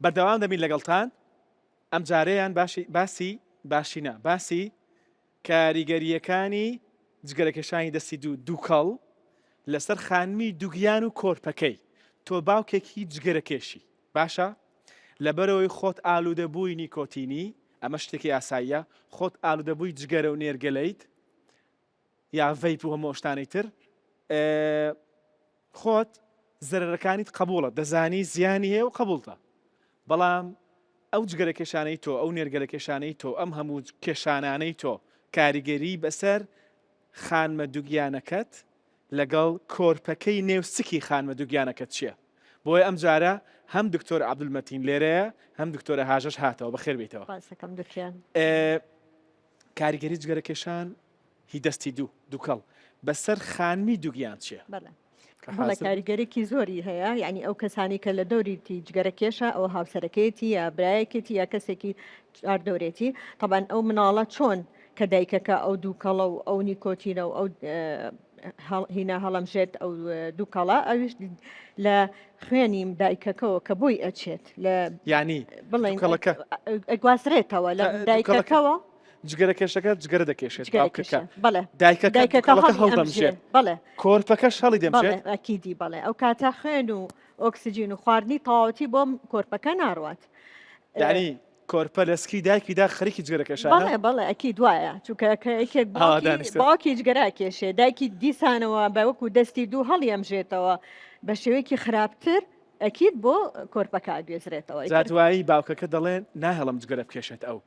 بەردەوام دەبین لەگەڵتان ئەمجارەیان باشی باسی باشی نا باسی کاریگەرییەکانی جگەرەکێشانی دەستی دوو دووکەڵ لەسەر خانمی دووگیان و کۆرپەکەی تۆ باوکێکی جگەرەکێشی باشە لەبەرەوەی خۆت ئالوودەبووی نیکۆتینی ئەمە شتێکی ئاساییە خۆت ئالوودەبووی جگەرە و نێرگەلەیت یا vape و هەموو ئەو شتانەی تر خۆت زەرەرەکانیت قبوڵە دەزانی زیانی هەیە و قبوڵتە بەڵام ئەو جگەرە کێشانەی تۆ ئەو نێرگەلە کێشانەی تۆ ئەم هەموو کێشانانەی تۆ کاریگەری بەسەر خانمە دوگیانەکەت لەگەڵ کۆرپەکەی نێو سکی خانمە دوگیانەکەت چییە؟ بۆیە ئەم جارە هەم دکتۆر عەبدولمەتین لێرەیە هەم دکتۆرە هاژەش هاتەوە بەخێر بیتەوە. سپاسەکەم دکتۆر. کاریگەری جگەرەکێشان هی دەستی دوو دوکەڵ بەسەر خانمی دووگیان چییە؟ بەڵێ بەڵێ کاریگەرێکی زۆری هەیە یعنی ئەو کەسانی کە لە دەوریتی جگەرە کێشە ئەو هاوسەرەکەیەتی یا برایەکێتی یا کەسێکی چواردەورێتی تەبان ئەو مناڵە چۆن کە دایکەکە ئەو دووکەڵە و ئەو نیکۆتینە و ئەو هینا هەڵەمژێت ئەو دووکەڵە ئەویش لە خوێنیم دایکەکەەوە کە بۆی ئەچێت لە ینی بڵێن گوازرێتەوە لە دایکەکەەوە جگەرە کێشەکە جگەرە دەکێشێت باوکەکە بەڵێ دایکەکە دایکەکە هەڵدەمژێت بەڵێ کۆرپەکەش هەڵی دەمژێت ئەکیدی بەڵێ ئەو کاتە خوێن و ئۆکسجین و خواردنی تەواوەتی بۆم کۆرپەکە ناڕوات. یعنی کۆرپە لە سکی دایکیدا خەریکی جگەرەکێشانە؟ بەڵێ بەڵێ ئەکید وایە چونکە کە یەکێک باوکی جگەرە کێشێ دایکی دیسانەوە بە وەکو دەستی دوو هەڵی ئەمژێتەوە بە شێوەیەکی خراپتر ئەکید بۆ کۆرپەکە ئەگوێزرێتەوە. جا دوایی باوکەکە دەڵێ ناهێڵم جگەرە بکێشێت ئەو.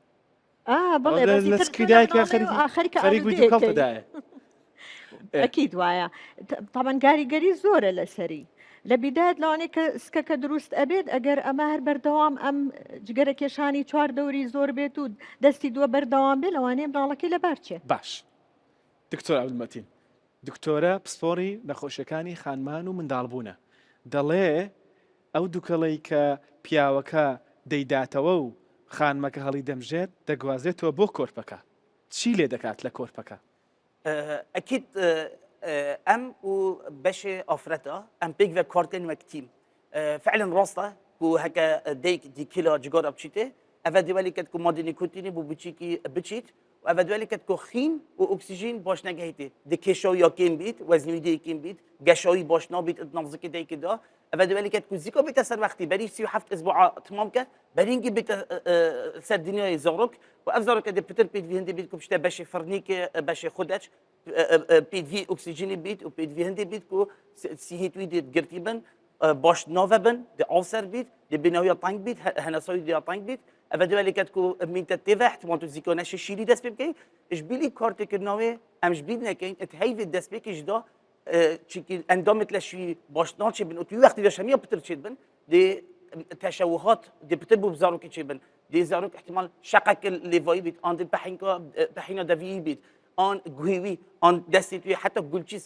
ئا بەڵێ لە بەس لە ئیتر سکی تۆ لە دایکیا مناڵی و خەریکی ئاخەریکە خەریک بووی ئالوودەیەکەی. دووکەڵتەدایە. ئەکید وایە تاوان گاریگەری زۆرە لەسەری لە بیدایەت لەوانەیە کە سکەکە دروست ئەبێت ئەگەر ئەمە هەر بەردەوام ئەم جگەرە کێشانی چوار دەوری زۆر بێت و دەستی دووە بەردەوام بێ لەوانەیە مناڵەکەی لەبار چێ. باش دکتۆر عەبدولمەتین دکتۆرە پسپۆڕی نەخۆشیەکانی خانمان و منداڵبوونە دەڵێ ئەو دوکەڵەی کە پیاوەکە دەیداتەوە و خانمەکە هەڵی دەمژێت دەگوازرێتەوە بۆ کۆرپەکە چی لێ دەکات لە کۆرپەکە؟ ئەکید ئەم و بەشێ ئافرەتە ئەم پێکڤە کارکەن وەک تیم فعلا ڕاستە کو هەکە دەیک دیکیلا جگارە بچیتێ ئەڤە دیوەلی کەت کو مادە نیکۆتینی بۆ بچیکی بچیت و ئەڤە دوێلی کەت کو خین و ئۆکسجین باش نەگەیتێ دە کێشاو یا کێم بیت وەزنوی دێ کێم بیت گەشاوی باش نابیت ات ناوزکی دەیکدا ئەڤە دوێلی کەت کو زیکا بیتە سەر وەختی بەری 37 ئسبوع تمام کە بەرینگی بیتە سەر دنیای زارۆک و ئەف زارۆکە دێ پتر پێدوی هەندێ بیت کو بشتە بەشێ فرنیک بەشێ خودەچ پێدوی ئۆکسجینی بیت و پێدوی هەندێ بیت کو سیهیت وی دێت گرتی بن باش ناوە بن دێ ئاوسەر بیت دێ بیناویە تەنگ بیت هەناساوی دێ تەنگ بیت ئەڤە دوێ لێکەت کو مینتە تێڤە احتمال تو زیکا نەشێ شیری دەست پێ بکەی ژبیلی کارتێکردناوێ ئەم ژبیر نەکەین ات هەیڤ دەستپێکیش دا چونکی ئەندامت لەشی باش ناچێ بن و توی وەختی دەش هەمیە پتر چێت بن دێ تەشەوهات دێ پتر بوو زارۆکی چێ بن دێ زارۆک احتمال شەقەک لێڤایی بیت ئان دێ پەحینکا پەحینا دەڤیی بیت ئان گوێوی ئان دەستی توی حتا گولچیس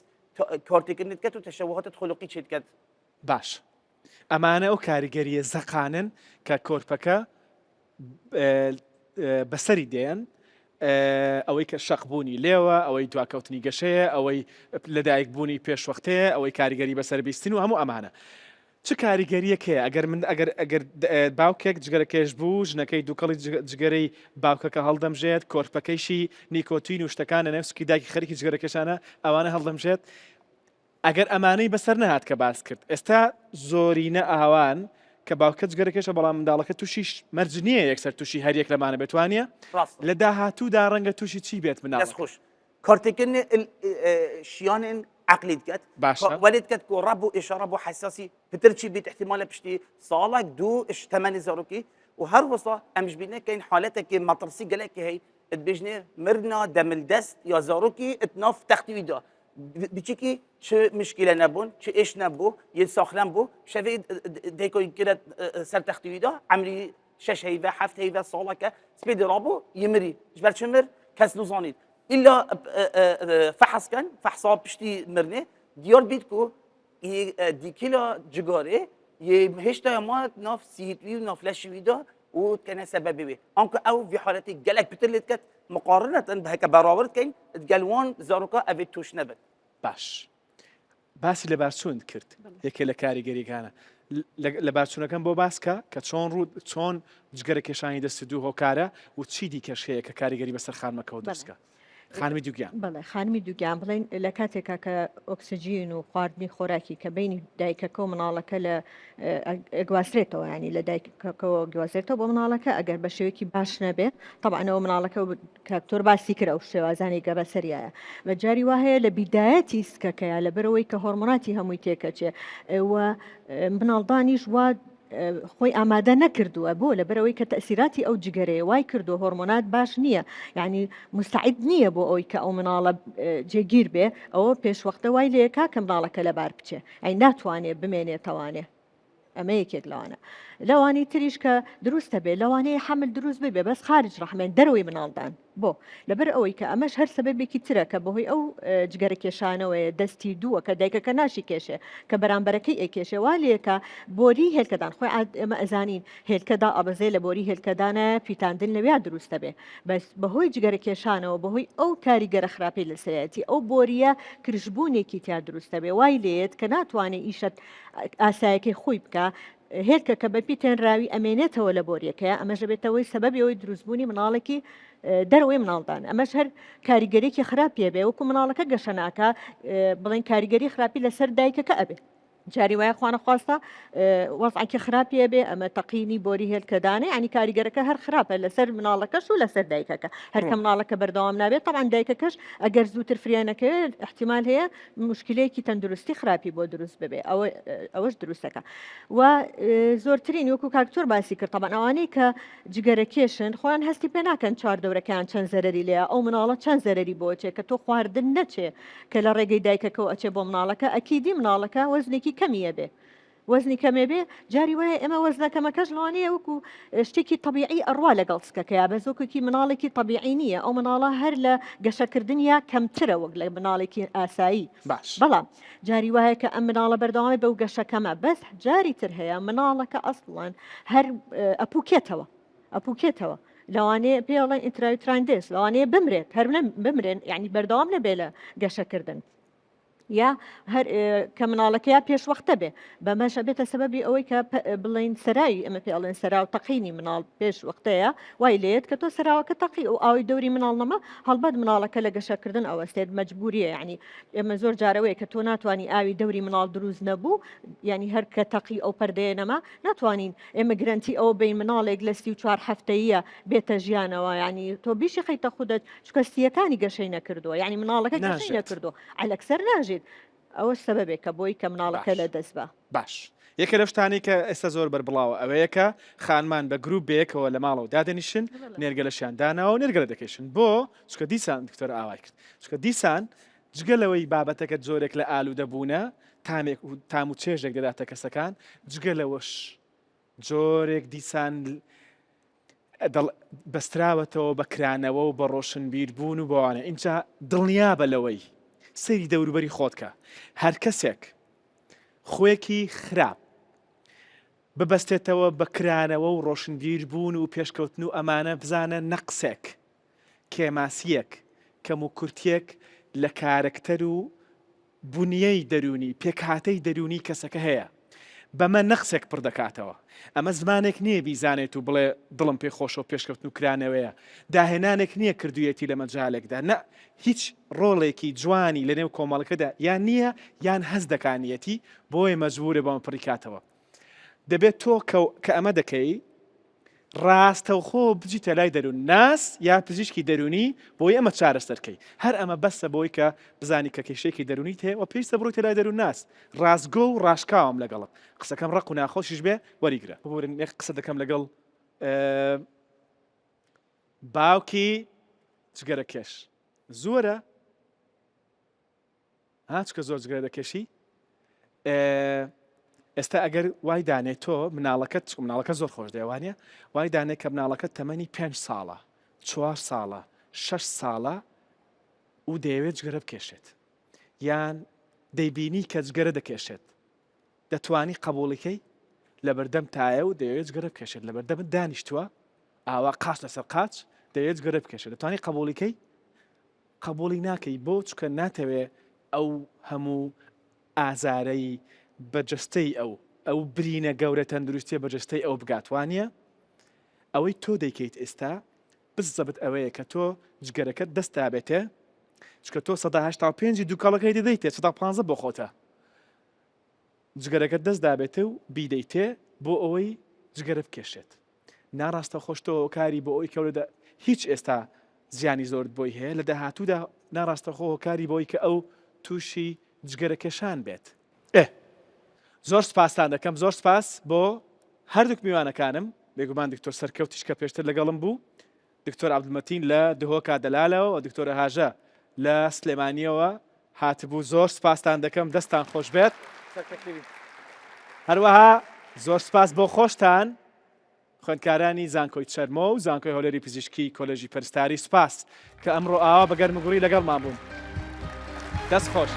کارتێکردنت کەت و تەشەوهاتت خولقی چێت کەت. باش ئەمانە ئەو کاریگەریە زەقانەن کە کۆرپەکە بەسەری دێن ئەوەی کە شەقبوونی لێوە ئەوەی دواکەوتنی گەشەیە ئەوەی لەدایکبوونی پێشوەختەیە ئەوەی کاریگەری بەسەر بیستن و هەموو ئەمانە چ کاریگەریەک هەیە ئەگەر من ئەگەر ئەگەر باوکێک جگەرە کێش بوو ژنەکەی دووکەڵی جگەرەی باوکەکە هەڵدەمژێت کۆرپەکەیشی نیکۆتین و شتەکان لە نێو سکی دایکی خەریکی جگەرەکێشانە ئەوانە هەڵدەمژێت ئەگەر ئەمانەی بەسەر نەهات کە باست کرد ئێستا زۆرینە ئاوان کە باوکە جگەرەکێشە بەڵام منداڵەکە تووشی مەرج نییە یەکسەر تووشی هەریەک لەمانە بێت وانە ڕاستە لە داهاتوودا ڕەنگە تووشی چی بێت دەست مناڵەکە خۆش کارتێکردنی شیانên عقلی دکەت باشە وەلێ دکەت کو ڕەب و ئشارە بۆ حساسی پتر چی بیت احتمالە پشتی ساڵک دوو اش تەمەنی زارۆکی و هەر وسا ئەمش بینە کەین حالەتێکی مەترسی گەلێکی هەی دبێژنێ مرنا دەمل دەست یا زارۆکی اتناف تەختی وی دا بچیکی چ مشکلە نەبوون چ ئێش نەبوو یە ساخلم بوو شەوێ دەیکۆی کرە سەر تەختی وی دا عەمری شەش هەیڤە هەفت هەیڤە ساڵەکە سپێ دێ ڕابوو یمری ژبەر چ مر کەس نزانیت ئیلا فحص کەن فحصا پشتی مرنێ دیار بیت کو دیکیلا جگارێ یه هێشتا ما ناف سیهتوی و ناف لەشی وی دا و تکەنە سەبەبی وێ ئەنکو ئەو وی حالەتی گەلەک پتر لێ دکەت مقارنەتەن بە هەکە بەراورد کەین دگەل وان زارۆکا ئەڤێ توش نەبن. باش باسی لەبارچوون کرد یەکێ لە کاریگەریەکانە. لە بارچوونەکەم بۆ باس کە کە چۆن ڕوو چۆن جگەرە کێشانی دەستی دوو هۆکارە و چی دیکەش هەیە کە کاریگەری بەسەر خانمەکەەوە دروستکە. خانمی دووگیان. بەڵێ خانمی دووگیان بڵێن لە کاتێکا کە ئۆکسجین و خواردنی خۆراکی کە بینی دایکەکە و مناڵەکە لە گواسترێتەوە ینی لە دایکەکەەوە گوازێتەوە بۆ مناڵەکە ئەگەر بە شێوەیەکی باش نەبێ طبعاەوە مناڵەکە کاکتۆر باسی کرد ئەو شێوازانی گە بەسەریایە بە جاری وا هەیە لە بیدایەتی سکەکەیە لەبەرەوەی کە هۆرمۆناتی هەمووی تێکەچێ و مناڵدانیش وا خۆی ئامادە نەکردووە بۆ لەبەرەوەی کە تەسیراتی ئەو جگەرەیە وای کردو هۆرمۆنات باش نییە یعنی مستعد نییە بۆ ئەوی کە ئەو مناڵە جێگیر بێ ئەوە پێشوەختە وای لەکا کە مناڵەکە لەبار بچێ ئەی ناتوانێ بمێنێتەوانێ ئەمە یەکێک لەوانە لەوانی تریش کە دروستە بێ لەوانەیە حەمل دروست ببێ بەس خارج ڕەحمێن دەرەوەی مناڵدان بۆ لەبەر ئەوەی کە ئەمەش هەر سەبەبێکی ترە کە بەهۆی ئەو جگەرە کێشانەوەیە دەستی دووە کە دایکەکە ناشی کێشێ کە بەرامبەرەکەی ئەیکێشێ وا لێکە بۆری هێلکەدان خۆی عاد ئێمە ئەزانین هێلکەدا ئەبەزێ لە بۆری هێلکەدانە پیتاندن لەویا دروستە بێ بەس بەهۆی جگەرە کێشانەوە بەهۆی ئەو کاریگەرە خراپەی لەسەرەتی ئەو بۆریە کرژبوونێکی تیا دروستە بێ وای لێت کە ناتوانێ ئیشەت ئاسایەکەی خۆی بکا هێلکە کە بە پیتێنراوی ئەمێنێتەوە لە بۆریەکەیە ئەمەش دەبێتەوەی سەبەبی ئەوەی دروستبوونی مناڵێکی دەرەوەی مناڵدان ئەمەش هەر کاریگەریکی خراپیە بێ وەکو مناڵەکە گەشە ناکا بڵێن کاریگەری خراپی لەسەر دایکەکە ئەبێ جاری وایە خوانەخواستە وەزعێکی خراپیە بێ ئەمە تەقینی بۆری هێلکەدانێ ینی کاریگەرەکە هەر خراپە لەسەر مناڵەکەش و لەسەر دایکەکە هەرکە مناڵەکە بەردەوام نابێت طبعا دایکەکەش ئەگەر زووتر فریا نەکەوێت احتیمال هەیە موشکیلەیەکی تەندروستی خراپی بۆ دروست ببێ ئەوە ئەوەش دروستەکە و زۆرترین وەکو کاکتۆر باسی کرد تەبان ئەوانەی کە جگەرە کێشن خۆیان هەستی پێ ناکەن چوار دەورەکان چەند زەرری لێە ئەو مناڵە چەند زەرری بۆ چێ کە تۆ خواردن نەچێ کە لە ڕێگەی دایکەکەەوە ئەچێ بۆ مناڵەکە ئەکیدی مناڵەکە وەزنێکی کەمیە بێ وەزنی کەمێ بێ جاری وایە ئێمە وەزنە کەمەکەش لەوانەیە وەکو شتێکی تەبیعی ئەڕوا لەگەڵ سکەکەیا بەس وەکوکی مناڵێکی تەبیعی نییە ئەو مناڵە هەر لە گەشەکردنیا کەمترە وەک لە مناڵێکی ئاسایی باش بەڵام جاری وایە کە ئەم مناڵە بەردەوامی بەو گەشە کەمە بەس جاری تر هەیە مناڵەکە ئەسڵەن هەر ئەپوکێتەوە ئەپوکێتەوە لەوانەیە پێڵێن intrauterine death لەوانەیە بمرێت هەر بمرێن یعنی بەردەوام نەبێ لە گەشەکردن یا هەر کە مناڵەکەیا پێشوەختە بێ بەمەش ئەبێتە سەبەبی ئەوەی کە بڵین سەرای ئەمە پێ ئەڵێن سەرا و تەقینی مناڵ پێش وەختەیە وای لێت کە تۆ سەراوەکە تەقی و ئاوی دەوری مناڵ نەما هەڵبەت مناڵەکە لە گەشەکردن ئەوەستێت مەجبوریە یعنی ئێمە زۆر جارەوەیە کە تۆ ناتوانانی ئاوی دەوری مناڵ دروست نەبوو یعنی هەر کە تەقی ئەو پەردەیە نەما ناتوانین ئێمە گرەنتی ئەوە بین مناڵێک لە 34 هەفتەیە بێتە ژیانەوە ینی تۆ بیشی خەیتە خودت چکە سیەکانی گەشەی نەکردووە یعنی مناڵەکە گەشەی نەکردووە عەلەکسەر ناژیت ئەوەش سەبەبێکە بۆی کە مناڵەکە باش لە دەست با. باش یەکێ لەو شتانەی کە ئێستا زۆر بەربڵاوە ئەوەیە کە خانمان بە گروپ بەیەکەوە لە ماڵەوە دادەنیشن بەڵێ. نێرگەلەشیان داناوە و نێرگەلە دەکێشن بۆ چونکە دیسان دکتۆر ئاوای کرد چونکە دیسان جگە لەوەی بابەتەکە جۆرێک لە ئالوودەبوونە تامێک و تام و چێژێک دەداتە کەسەکان جگە لەوەش جۆرێک دیسان دڵ بەستراوەتەوە بە کرانەوە و بە ڕۆشنبیر بوون و بەوانە ئینجا دڵنیابە لەوەی سەیری دەوروبەری خۆت کە هەر کەسێک خوێکی خراپ ببەستێتەوە بە کرانەوە و ڕۆشنبیر بوون و پێشکەوتن و ئەمانە بزانە نەقسێک کێماسیەک کەم و کورتیەک لە کارەکتەر و بونیەی دەروونی، پێکهاتەی دەروونی کەسەکە هەیە، بەمە نەقسێک پڕ دەکاتەوە. ئەمە زمانێک نییە بیزانێت و بڵێ دڵم پێ خۆشە و پێشکەوتن و کرانەوەیە، داهێنانێک نییە کردوویەتی لە مەجالێکدا، نا، هیچ ڕۆڵێکی جوانی لەنێو کۆمەڵگەدا یان نییە یان هەست دەکا نییەتی، بۆیە مەجبوورە بەمە پڕی کاتەوە. دەبێت تۆ کە ئەمە دەکەی ڕاستەوخۆ بچیتە لای دەروونناس یا پزیشکی دەروونی بۆی ئەمە چارەسەر کەی هەر ئەمە بەسە بۆی کە بزانی کە کێشەیەکی دەروونیت هەیە و پێویستە بڕۆیتە لای دەروونناس ڕاستگۆ و ڕاشکاوم لەگەڵت قسەکەم ڕەق و ناخۆشیش بێ وەریگرە ببورن یەک قسە دەکەم لەگەڵ باوکی جگەرەکێش زۆرە ها چکە زۆر جگەرە دەکێشی ئێستا ئەگەر وای دانێ تۆ مناڵەکەت مناڵەکە زۆر خۆش دەوانە وای دانێ کە مناڵەکە تەمەنی پێ ساڵە چوار ساڵە شەش ساڵە و دەیەوێت جگەرە بکێشێت یان دەیبینی کە جگەرە دەکێشێت دەتوانی قبوڵیکەی لەبەردەم تایە و دەیەوێت جگەرە بکێشێت لەبەردەمت دانیشتووە ئاوا قاچ لەسەر قاچ دەیەوێت جگەرە بکێشێت دەتوانی قبوڵیکەی قبوڵی ناکەی بۆ چونکە ناتەوێ ئەو هەموو ئازارەی بە جەستەی ئەو. ئەو برینە گەورە تەندروستیە بە جەستەی ئەو بگات وانە؟ ئەوەی تۆ دەیکەیت ئێستا بزەبت ئەوەیە کە تۆ جگەرەکەت دەست دابێتێ چکە تۆ 85 دووکەڵەکەی دەدەیتێ 15 بۆ خۆتە جگەرەکەت دەست دابێتێ و بیدەیتێ بۆ ئەوەی جگەرە بکێشێت ناڕاستەوخۆش تۆ هۆکاری بۆ ئەوی کەولە هیچ ئێستا زیانی زۆرت بۆی هەیە لە داهاتوودا ناڕاستەخۆ هۆکاری بۆی کە ئەو تووشی جگەرە کێشان بێت. ئێ زۆر سپاستان دەکەم زۆر سپاس بۆ هەردووک میوانەکانم بێگومان دکتۆر سەرکەوتیش کە پێشتر لەگەڵم بوو دکتۆر عەبدولمەتین لە دهۆکا دەلالەوە و دکتۆرە هاژە لە سلێمانیەوە هاتبوو زۆر سپاستان دەکەم دەستان خۆش بێت هەروەها زۆر سپاس بۆ خۆشتان خوێندکارانی زانکۆی چەرمۆ و زانکۆی هەولێری پزیشکی کۆلێژی پەرستاری سوپاس کە ئەمڕۆ ئاوا بە گەرموگوڕی لەگەڵمان بوون. دەست خۆش.